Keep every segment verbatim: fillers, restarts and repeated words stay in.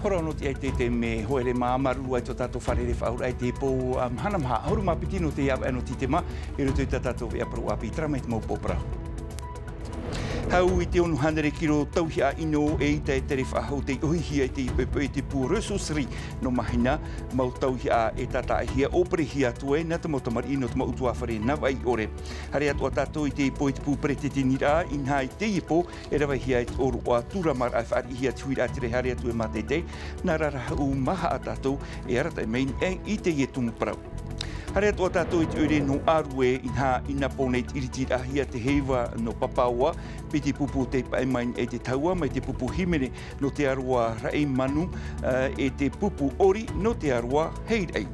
Parau nō te ʻaita i te mea hōʻē mā māuruuru ai tō tātou fārerei faʻahou i te pō, ā, mahana maha ʻahuru mā piti nō te avaʻe nō Tītema, i roto i tā tātou veʻa parau ʻāpī, terā mai te mau pō parau. Hau i te ono hānere kiro tauihaʻa ʻino e ʻita e tere faʻahou tei ʻohihia i te ipepe i te pū Ressourcerie nō Mahina, mau tauihaʻa e tātaʻihia, ʻōperehia atu ai nā te mau tamariʻi nō te mau ʻutuāfare navaʻi ʻore. Haere atu ā tātou i te pō i te pū peretiteniraʻa, inaha i teie pō, e ravehia e te ʻōroʻa tūramaraʻa e fāriʻihia te huiraʻatira e haere atu e mātaʻitaʻi, nā Rarahu Maha ā tātou e arataʻi mai ai i teie tumu parau. Haere atu ā tātou i te ʻoire nō Arue, inaha i Napō nei te ʻiritiraʻahia te heiva nō Papaua, piti pupu tei paʻi mai nei te tahua, mai te pupu hīmene nō te aroā Raʻimanu, ā, e te pupu ʻori nō te aroā Heiraʻi.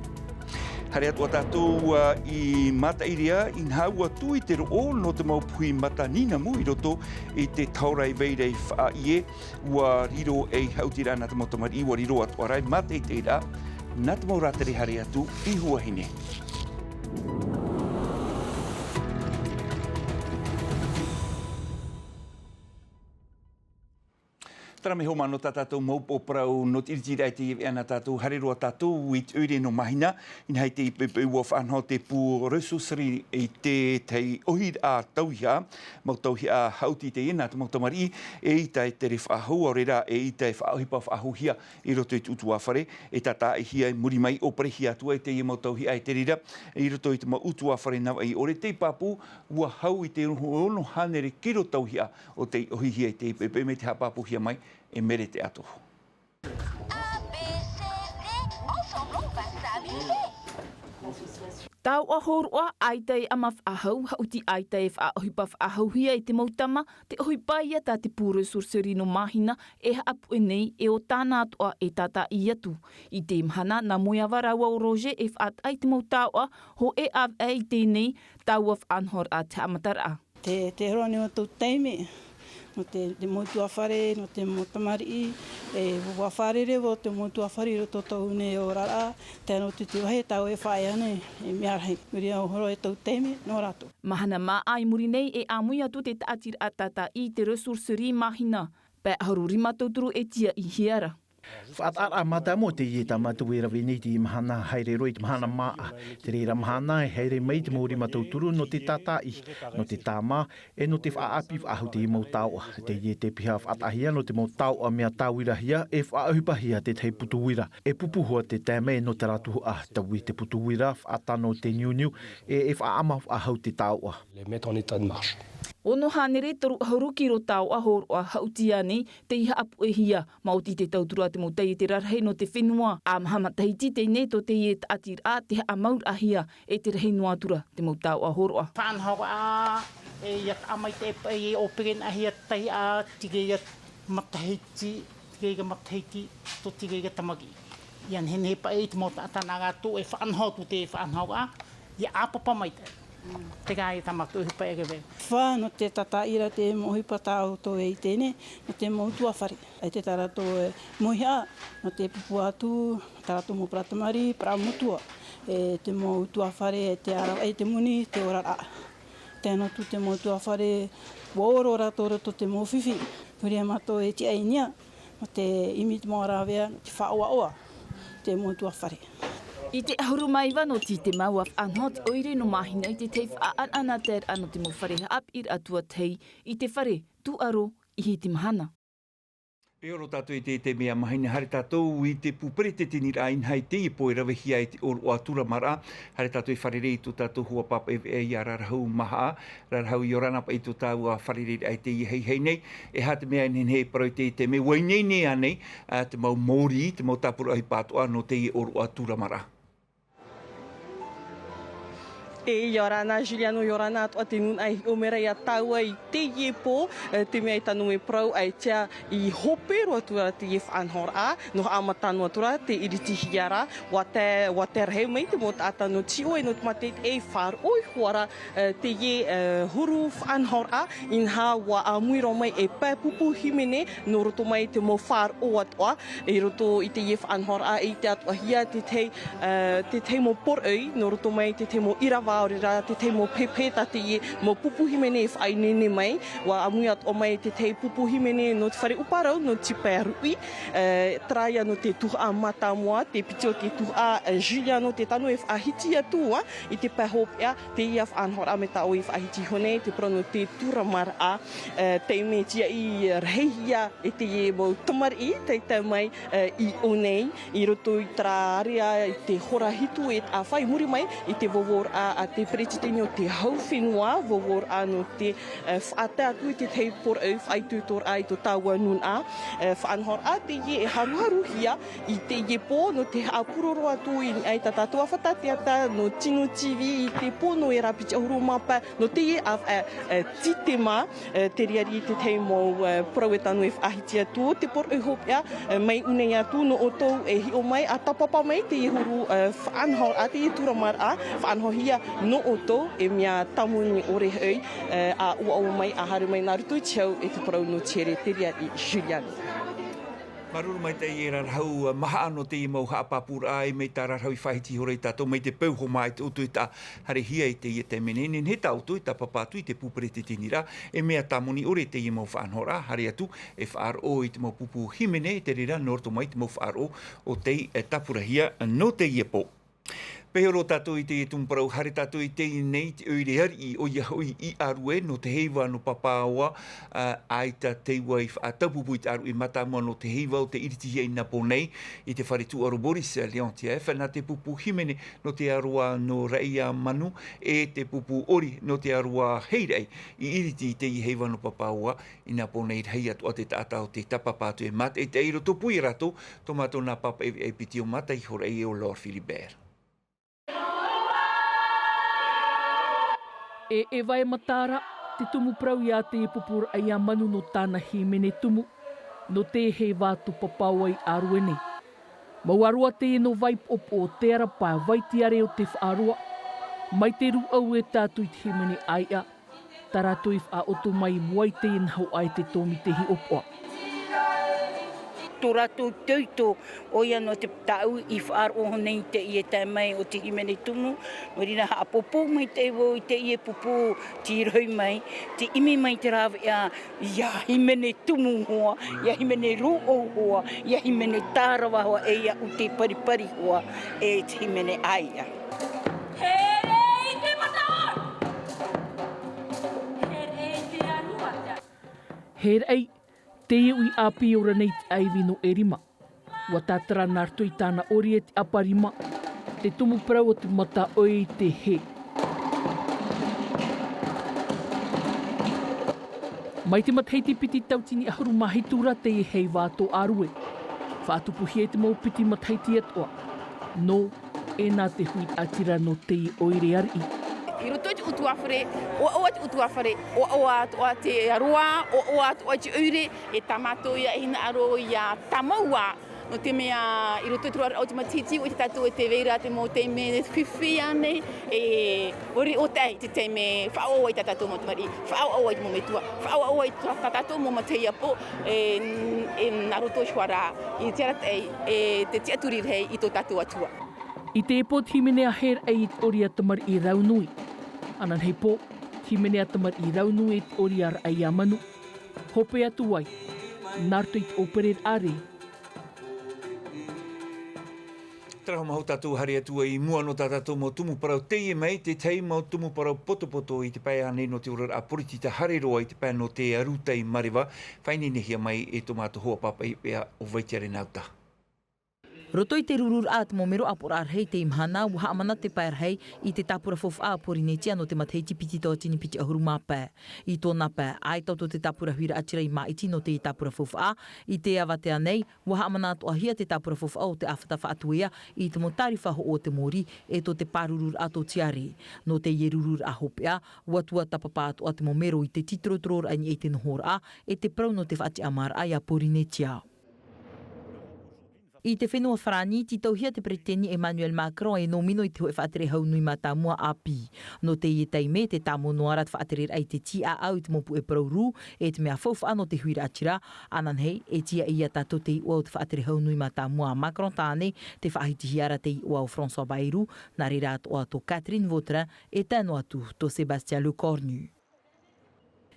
Haere atu ā tātou, ā, i Mataʻirea, inaha ʻua tū i te roʻo nō te mau puhi mata nīnamu i roto i te taorai vairaʻa faʻaʻie, ʻua riro ei haʻutiraʻa nā te mau tamariʻi, ʻua riro atoʻa rā ei mātaʻitaʻiraʻa nā te mau rātere haere atu i Huahine. Terā mai hoʻi nō tā tātou mau pō parau nō te ʻiritiraʻa i teie veʻa nā tātou, haere roa tātou i te ʻoire nō Mahina, inaha i te ipepe ʻua faʻanaho te pū Ressourcerie i te tahi ʻohiraʻa tauihaʻa, mau tauihaʻa haʻuti teie nā te mau tamariʻi, e ʻita e tere faʻahou, ʻaore rā, e ʻita e faʻaʻohipa faʻahouhia i roto i te ʻutuāfare, e tātaʻihia i muri mai, ʻōperehia atu ai teie mau tauihaʻa e te reira, i roto i te mau ʻutuāfare navaʻi ʻore, tei pāpū, ʻua hau i te ono hānere kiro tauihaʻa o tei ʻohihia i te ipepe, mai te haʻapāpūhia mai e Mere Te Atoho. A B C D, ensemble on va s'amuser. Taoʻa hōroʻa, ʻaita e ʻama faʻahou, haʻuti ʻaita e faʻaʻohipa faʻahouhia e te mau tama, te ʻohipa ia tā te pū Ressourcerie nō Mahina e haʻapuʻe nei, e ʻo tāna atoʻa e tātaʻi atu. I te mahana, nā Moeava rāua ʻo Roger e faʻataʻa i te mau taoʻa, hōʻē ʻāvaʻe i teie nei, taua faʻanahoraʻa te haʻamataraʻa. Te, te horo nei o tō taime, nō te, te mau ʻutuāfare, nō te mau tamariʻi, e, ʻua fārerei vau te mau ʻutuāfare i roto tōʻu nei oraraʻa, tae noa atu te vāhi tāua e faʻaea nei, e mea rahi. Muri iho horo e tō taime, nō rātou. Mahana māʻa i muri nei e ʻāmui atu te taʻatiraʻa tātaʻi i te Ressourcerie Mahina. Pae ʻahuru rima tauturu e tiaʻihia ra. Faʻataʻaraʻa mātāmua teie tā mātou e rave nei i teie mahana haere roa i te mahana māʻa. Te reira mahana e haere mai te mau rima tauturu nō te tātaʻi, nō te tāmā, e nō te faʻaʻāpī faʻahou teie mau taoʻa. Teie te piha faʻataʻahia nō te mau taoʻa mea tāvirahia e faʻaʻohipahia te tahi putu uira. E pupu hua te taime nō terā tuhaʻa, taui te putu uira, faʻatano te niuniu, e, e faʻaʻama faʻahou te taoʻa. Les mettre en état de marche. Ono hānere toru ʻahuru kiro taoʻa hōroʻa haʻuti ānei tei haʻapuʻehia, maoti te tauturu a te mau taiete rarahi nō te fenua. ʻA maha matahiti teie nei tō teie taʻatiraʻa te haʻamauraʻahia e te rahi noa atu ra te mau taoʻa hōroʻa. Faʻanahoraʻa, e, ia taʻa mai te paʻi e ʻōperenaʻahia te taiʻa, te reira matahiti, te reira matahiti, tō te reira tamariʻi. Ia nehenehe paʻi te mau taʻata nā rātou e faʻanaho atu te faʻanahoraʻa, ia ʻāpapa mai te. Terā ia tā mātou ʻohipa e rave. Fā, nō te tātaʻi ra te mau ʻohipa tā ʻoutou e ʻite nei, nō te mau ʻutuāfare. ʻAita tā rātou e mauihaʻa, nō te pupu atu, tā rātou mau parau tamariʻi, parau motua, e te mau ʻutuāfare, e te ara, e te moni, te oraraʻa. Tae noa atu te mau ʻutuāfare, ʻua oro rātou i roto te mau fifi. Nō reira mātou e tiʻa i niʻa, nō te ʻimi i te mau rāveʻa, nō te faʻaʻoaʻoa, te mau ʻutuāfare. I te ʻahuru mā iva nō Tītema ʻua faʻanaho te ʻoire nō Mahina i te tahi faʻaʻanaʻanataeraʻa nō te mau fare haʻapiʻiraʻa tuatahi i te fare tūʻaro i Hitimahana. E ora tātou i te, te mea mahina, haere tātou i te pū peretiteniraʻa inaha i teie pō e ravehia e te ʻōroʻa tūramaraʻa. Haere tātou e fārerei i tō tātou hoa pāpaʻi veʻa ia Rarahu Maha, Rarahu Iorana paʻi tō tāua fārereiraʻa i teie haihai nei. E aha te mea e nehenehe e parau i te, te mea ʻua ineine ānei, ā, te mau mōrī, te mau tāpura ʻohipa atoʻa nō teie ʻōroʻa tūramaraʻa. E, ʻia ora na Juliano, ʻia ora na atoʻa te nūnaʻa e hiʻo mai ra ia tāua i teie pō, e, te mea e tano e parau, ʻaita i hope roa atu ra teie faʻanahoraʻa, nō haʻamata noa atu ra te iritihia ra, ʻua tae, ʻua tae rahi mai te mau taʻata nō Tiʻo e nō te mātaʻitaʻi e faʻaroʻo iho ā ra, e, teie, e, huru faʻanahoraʻa, inaha ʻua ʻāmui roa mai e pae pupu hīmene nō roto mai te mau faʻaroʻo atoʻa, i roto i teie faʻanahoraʻa, e ʻite atoʻahia te tahi, e, te tahi mau poroʻi, nō roto mai te tahi mau ʻīrava. ʻAore rā tētahi mau pepe tā teie mau pupu hīmene e faʻaineine mai. Ua ʻāmui atoʻa mai tētahi pupu hīmene nō te fare ʻuparau nō te pae ruʻi, e, terā ia nō te tuhaʻa mātāmua, te piti o te tuhaʻa, e, Juliano te tano e faʻahiti atu ā i te pae hopeʻa. Teie faʻanahoraʻa mai tā ʻoe i faʻahiti iho nei te parau nō te turamaraʻa, e, tei mea tiaʻi rahihia e teie mau tamariʻi tei tae mai, e, i ʻō nei. I roto i terā area i te hora hitu e taʻa fā i muri mai i te vovoraʻa a te peretiteni o te hau fenua, vovoraʻa nō te, e, faʻatae atu i tētahi poroʻi faʻaitoitoraʻa i tō tāua nūnaʻa, e, faʻanahoraʻa teie e haruharuhia i teie pō nō te haʻapuroro atu i niʻa i tā tātou ʻāfata teata nō Tino T V i te pō nō ērā piti ʻahuru mā pae nō teie ʻāvaʻe, e, Tītema. E, te riari i tētahi mau, e, parau e tano e faʻahiti atu, te poroʻi hopeʻa, e, mai ʻū nei atu nō ʻoutou e hiʻo mai, ʻa tāpapa mai teie huru, e, faʻanahoraʻa, teie turamaraʻa, faʻanahohia nō ʻoutou, e mea tāmoni ʻore hoʻi, e, ʻa ʻoaʻoa mai, ʻa haere mai nā roto i te hau e te parau nō te here, te riari Juliano. Māuruuru maitaʻi e Rarahau, e, Mahaʻa nō teie mau haʻapāpūraʻa, e mai tā Rarahau i faʻahiti iho ra ia tātou, mai te peu hoʻi mai te ʻoutou i tā haerehia i teie taime nei, nehenehe tā ʻoutou i tāpapa atu i te pū peretiteniraʻa, e mea tāmoni ʻore teie mau faʻanahoraʻa, haere atu e faʻaroʻo i te mau pupu hīmene, e te reira nō roto mai te mau faʻaroʻo o tei, e, tāpurahia nō teie pō. Pēhea rō tātou i teie tumu parau, haere tātou i teie nei te ʻoire ariʻi, ʻoia hoʻi i ʻĀrue, nō te heiva nō Papaʻaoa, ā, ʻaita te ua i faʻataupupū i te ʻāruʻi mātāmua nō te heiva o te ʻiritihia i nā pō nei, i te fare tūʻaro Boris Leontief, nā te pupu hīmene nō te aroā nō Raʻiāmanu, e te pupu ʻori nō te aroā Heiraʻi, i ʻiriti i teie heiva nō Papaʻaoa, i nā pō nei rahi atoʻa te taʻata o te tāpapa atu e mātaʻitaʻi i roto pū ia rātou, tō mātou nā pāpaʻi veʻa piti o Mataʻihoraʻa o Lord Philibert. E ʻeva e Mataara, te tumu parau ia teie pupu Raʻiāmanu nō tāna hīmene tumu, nō te heiva tō Papaʻaoa i ʻĀrue nei. Mau aroā teie nō Vaipoʻopoʻo, te arapa, Vaitiare o te Faʻaroa, mai te rūʻau e tae atu i te hīmene ʻāiʻa, tā rātou i faʻaʻoto mai i mua i teie nahoʻa e te tōmite hiʻopoʻa. Tō rātou itoito, ʻoia nō te tāʻu i faʻaroʻo nei i teie taime o te hīmene tumu, nō reira haʻapōpou maitaʻi vau i teie pupu, tei rohi mai, tei ʻimi mai te rāveʻa, ʻia hīmene tumu hoʻi, ʻia hīmene rūʻau hoʻi, ʻia hīmene tārava hoʻi, e ia ʻute paripari hoʻi, e te hīmene ʻāiʻa. Here i te mataʻu! Here i te aroā! Here i te iʻoa ʻāpī ora nei te ʻaivi nō ʻErima. Ua tātara nā roto i tāna ʻori e te ʻaparima, te tumu parau o te mataʻoi i te hē. Mai te matahiti piti tautini ʻahuru mā hitu ra teie heiva tō ʻĀrue. Faʻatupuhia i te mau piti matahiti atoʻa. Nō, e nā te huiraʻatira nō teie ʻoire ariʻi. I roto i te ʻutuāfare, ʻoaʻoa te ʻutuāfare, ʻoaʻoa atoʻa te aroā, ʻoaʻoa atoʻa te ʻoire, e tā mātou ia e hinaʻaro ia tāmau ā, nō te mea, i roto i te roaraʻa o te matahiti, ʻua ʻite tātou e tē vai ra te mau taime fifi ānei, e ʻore ʻōtaʻi te taime faʻaʻoaʻoa i tā tātou mau tamariʻi, faʻaʻoaʻoa i te mau metua, faʻaʻoaʻoa i tā, tā tātou mau matahiapo, e, e nā roto iho ā rā, i te arataʻi, e te tiʻaturi rahi i tō tātou Atua. I teie pō te hīmene a Here i te ʻori a Tamariʻi Raunui. Ananahi pō, te hīmene a Tamariʻi Raunui i te ʻori a Raʻiāmanu. Hope atu ai, nā roto i te ʻōpereraʻa rē. Terā hoʻi mau tātou haere atu ai i mua nō tā tātou mau tumu parau teie mai, tētahi mau tumu parau potopoto i te pae ānei nō te oraraʻa poritita, haere roa i te pae nō te arutaʻi mareva, faʻaineinehia mai e tō mātou hoa pāpaʻi veʻa ʻo Vaitiare Nauta. Roto i te rururaʻa a te mau mero ʻāpoʻoraʻa rahi i teie mahana, ua haʻamana te pae rahi i te tāpura faufaʻa a Porinetia nō te matahiti piti tautini piti ʻahuru mā pae. I tōna pae, ʻaita tō te tāpura huiraʻatira i māʻiti nō teie tāpura faufaʻa, i te avatea nei, ua haʻamana atoʻahia te tāpura faufaʻa o te ʻāfata faʻatuea i te mau tārifa hoʻo o te mōrī, e tō te pārururaʻa tōtiare. Nō teie rururaʻa hopeʻa, ua tuatāpapa atoʻa te mau mero i te tītorotororaʻa i niʻa i te nohoraʻa, e te parau nō te faʻatiʻamāraʻa ia Porinetia. I te fenua Farāni, tītauhia te peretiteni Emmanuel Macron e nōmino i te hōʻē faʻatere hau nui mātāmua ʻāpī. Nō teie taime, tē tāmau noa ra te faʻatereraʻa i te tīaʻau i te mau puʻe parau rū, e te mea faufaʻa nō te huiraʻatira, ananahi, e tīaʻi ia tātou te iʻoa o te faʻatere hau nui mātāmua a Macron tāne, tē faʻahitihia ra te iʻoa o François Bayrou, nā reira atoʻa tō Catherine Vautrin, e tae noa atu tō Sébastien Lecornu.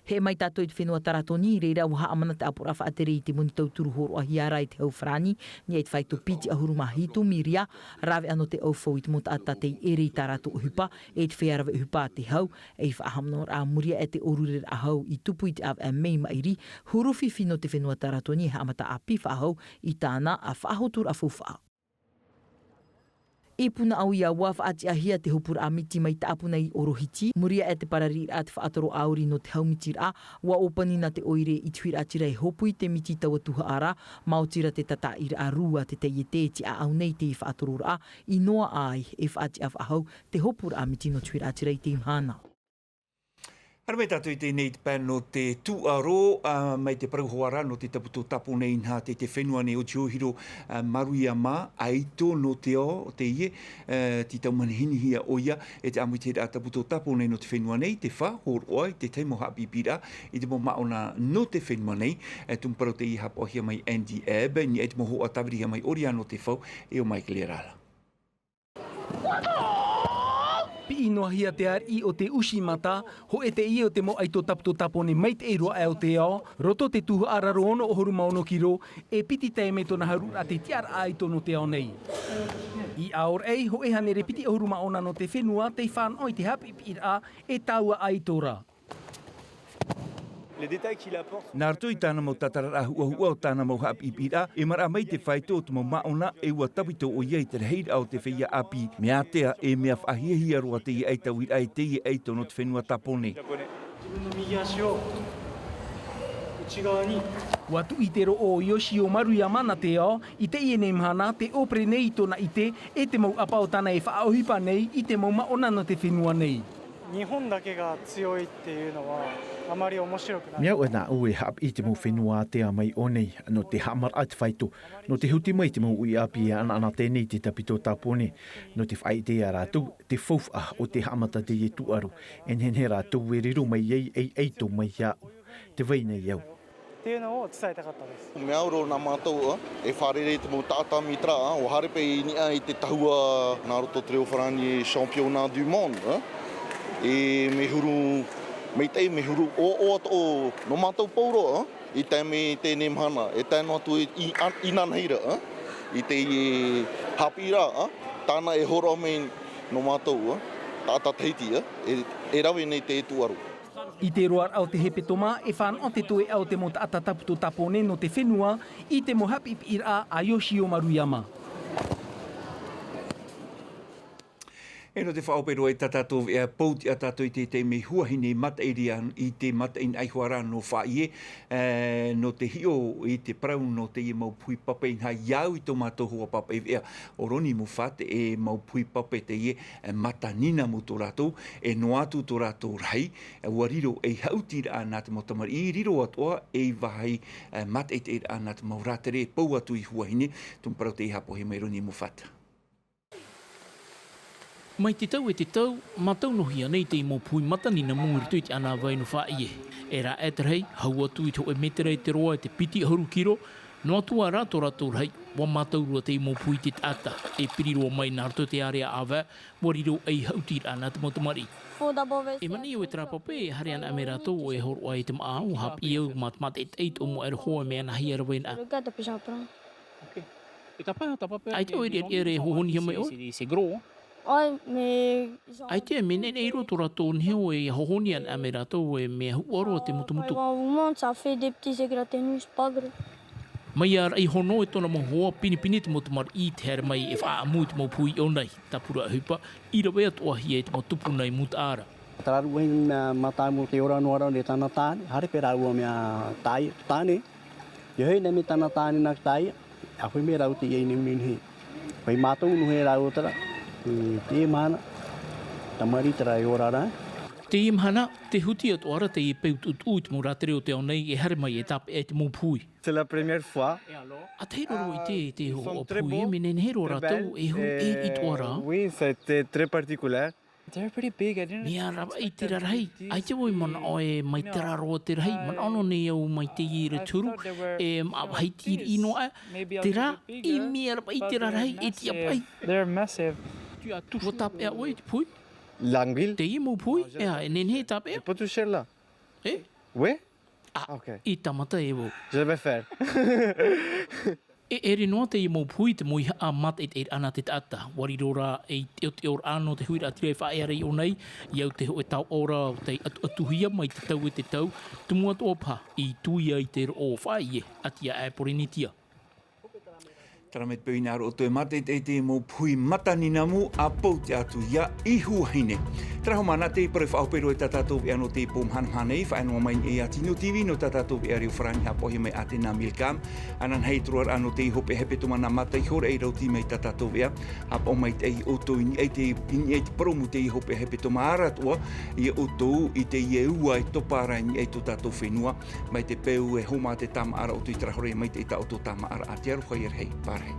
Hē mai tātou i te fenua Taratoni, i reira ʻua haʻamana te ʻāpoʻoraʻa faʻatere i te moni tauturu hōroʻahia ra e te hau Farāni, i niʻa i te faito piti ʻahuru mā hitu miria, rāveʻa nō te ʻaufau i te mau taʻata tei ʻere i tā rātou ʻohipa, e te feiā rave ʻohipa a te hau, e i faʻahaʻamanaʻoraʻa muri aʻe te ʻōrureraʻa hau i tupu i te ʻāvaʻe mei maʻiri, huru fifi nō te fenua Taratoni e haʻamata ʻāpī faʻahou i tāna faʻahotu ra faufaʻa. I Punaʻauia, ʻua faʻatiʻahia te hopuraʻa miti mai Taʻapuna i Orohiti, muri aʻe te parariraʻa te faʻatoro ʻāuri nō te hau mitiraʻa, ʻua ʻōpani na te ʻoire i te huiraʻatira e hopu i te miti taua tuhaʻa ra, maoti ra te tātaʻiraʻa rū a te taiete e tiʻaʻau nei i te faʻatororaʻa, i noaʻa ai e faʻatiʻa faʻahou te hopuraʻa miti nō te huiraʻatira i teie mahana. Haere mai tātou i teie nei te pae nō te tūʻaro, ā, mai te parau hoʻi ra nō te tāputō tāpō nei nā te, te fenua nei o Tiohiro, ā, Maruyama, ʻaito nō te ao, teie, ā, tī tau manihinihia ʻoia, e te ʻāmuitahiraʻa tāputō tāpō nei nō te fenua nei, te fā, hōroʻa i te tahi mau haʻapiʻipiʻiraʻa, i te mau māʻona nō te fenua nei, e tumu parau teie haʻapaʻohia mai Andy Ebb, i niʻa i te mau hōhoʻa tāvirihia mai ʻōria nō te fau, e ʻo Michael Erala. Piʻi noa hia te ariʻi o te usi mata, hōʻē teie o te mau ʻaito tāputō tāpō nei maitaʻi roa aʻe o te ao, roto te tuhaʻa raro ono ʻahuru mā ono kiro, e piti taime tōna hauruʻaraʻa te tiʻaraʻa ʻaito nō te ao nei. I ʻaore ai, hōʻē hānere piti ʻahuru mā ono nō te fenua, tei fānaʻo i te haʻapiʻipiʻiraʻa e taua ʻaito ra. Nā roto i tāna mau tātararaʻa huʻahuʻa o tāna mau haʻapiʻipiʻiraʻa, e maraʻa mai te faito o te mau māʻona, e ʻua tāvito ʻoia i te rahiraʻa o te feiā ʻāpī, mea ātea, e mea faʻahiahia roa teie ʻaitauiraʻa i teie ʻaito nō te fenua Tāpōnē. ʻUa tuʻi te roʻo o Yoshio Maruyama nā te ao, i teie nei mahana, tē ʻōpere nei i tōna ʻite, e te mau ʻapa o tāna e faʻaʻohipa nei i te mau māʻona nō te fenua nei. 日本だけが強いっていうのはあまり面白くない。 Mea ʻoe nāʻu e haʻapiʻi i te mau fenua ātea mai ʻō nei, nō te haʻamaraʻa i te faito, nō te huti mai i te mau uʻi ʻāpī e ʻanaʻana teie nei i te tāputō Tāpōnē, nō te faʻaʻite ia rātou, te faufaʻa o te haʻamata teie tūʻaro, e nehenehe rātou e riro mai ai, ei ʻaito mai iāʻu. Te vai nei au. っていうのを伝えたかったです。 Mea au roa nā mātou, ā, e fārerei te mau taʻata mita ra, ā, ʻua haere paʻi i niʻa i te tahua nā roto te reo farāni championnat du monde, ā. E mea huru, maitaʻi mea huru ʻoaʻoa atoʻa nō mātou pauroa, ā, i tae mai teie mahana, e tae noa atu i, i, inanahi ra, ā, i te haʻapiʻiraʻa, ā, tāna e hōroʻa mai nō mātou, ā, taʻata Tahiti, ā, e, e rave nei te tūʻaro. I te roaraʻa o te hepetoma, e fānaʻo te toeʻa o te mau taʻata tāputō Tāpōnē nō te fenua i te mau haʻapiʻipiʻiraʻa a Yoshio Maruyama. E nō te faʻaʻope roa i tā tātou veʻa, pōtiʻa tātou i te taime huahine mataʻi ra i te mataʻi nā ʻihoa ra nō Faʻaie, e, nō te hiʻo i te parau nō teie mau puhi pape i niʻa iāʻu i tō mātou hoa pape veʻa, ʻo Roni Mufat, e mau puhi pape teie, e, mata nīnamu tō rātou, e noa atu tō rātou rahi, ʻua riro ei haʻutiraʻa nā te mau tamariʻi, riro atoʻa ei vāhi, e, mātaʻitaʻiraʻa nā te mau rātere, pau atu i huahine, tumu parau tei haʻapaʻohia mai Roni Mufat. Mai te tau e te tau, mātaunohia nei te mau puhi mata nīnamu i roto i te ʻānāvai nō Faʻaie. E rāʻau te rahi, hau atu i te hōʻē mētera e te roa e te piti ʻahuru kiro, noa atu ā rā tō rātou rahi, ʻua mātaurua te mau puhi i te taʻata, e piri roa mai nā roto i te ārea ʻāvae, ʻua riro ei haʻutiraʻa nā te mau tamariʻi. E manaʻo au e terā pape, e haere anaʻe mai rātou e hōroʻa i te māʻa, ʻua haʻapiʻi au mā te mātaʻitaʻi i tōʻu mau ʻaero hoa e mea nāhea rave anaʻe. Regarde, t'as plus à prendre. Ok. Et t'as pas, t'as pas peur des gens qui disent, ouais, ici, c'est, c'est gros, hein ? Ouais, mais ils ont... ʻAita e mea nehenehe roa tō rātou niho e hohoni anaʻe mai rātou e mea huʻa roa te mutumutu. Ouais, ouais, au moins, ça fait des petits égratignures, c'est pas grave. Mai iā Raʻihono e tōna mau hoa, pinepine te mau tamariʻi i te haere mai e faʻaʻamu i te mau puhi i ʻō nei. Tāpura ʻohipa, i rave atoʻahia i te mau tupuna i Mutaʻa ra. Tararua i mea mātāmua te ora noa rā nei tāna tāne, haere paʻi rāua mea tāne, tāne. ʻIa hoʻi nei mai tāna tāne nā tāne, ʻa hoʻi mai rāua teie nei nehenehe. Paʻi mātou nō hea rāua terā, i teie mahana, tamariʻi terā e ora ra. Teie mahana, tē huti atu ra teie peu tuʻutuʻu i te mau rātere o te ao nei e haere mai e tāpeʻa i te mau puhi. C'est la première fois. ʻA tahi roa i te, te hoʻo puhi, e mea nehenehe roa rātou, e huru ʻē atu ra. Oui, c'était très particulier. Mea ravaʻi te rarahi, ʻaita vau i manaʻo e mai terā roa te rahi, manaʻo noa nei au mai teie ra te huru, e maʻa vāhi tīriʻi noa, terā, e mea ravaʻi te rarahi, e tiʻa paʻi. They're massive. ʻUa tāpeʻa ʻoe i te puhi? L'anguille. Teie mau puhi, e, e nehenehe e tāpeʻa? Je peux toucher là? E? Oui. ʻĀ, ok. I tāmata e vau. Je vais faire. E ʻere noa teie mau puhi i te mau ihaʻa mātaʻitaʻiraʻa nā te taʻata. ʻUa riro rā ei teʻoteʻoraʻa nō te huiraʻatira e faʻaea ra i ʻō nei, i au te hōʻē taoʻa ra o tei ʻatuʻatuhia mai te tau e te tau, tumu atoʻa paha i tuia i te roʻo faʻaʻī ē, ʻati aʻe Pōrīnetia. Terā mai te peu i nā roto e mātaʻitaʻi te mau puhi mata ninamu, ʻa pou te atu ia Ihu Vahine. Terā hoʻi māna te parau faʻahope roa i tā tātou veʻa nō teie pō mahanahana nei, faʻaea noa mai nei e Tino TV nō tā tātou veʻa reo farāni haʻapaʻohia mai Athéna Millecam. Ananahi te roaraʻa nō teie hopeʻa hepetoma nā Mataʻiho ra i rauti mai tā tātou veʻa. Haʻapaʻo maitaʻi ʻoutou i niʻa i te, i niʻa i te porōmu teie hopeʻa hepetoma atoʻa, ia ʻoutou i teie ua e topa ra i niʻa i tō tātou fenua. Mai te peu e hōmā te tāmāʻaraʻa, ʻoutou i terā hoʻi mai te, tā ʻoutou tāmāʻaraʻa, te aroha ia rahi, pārahi.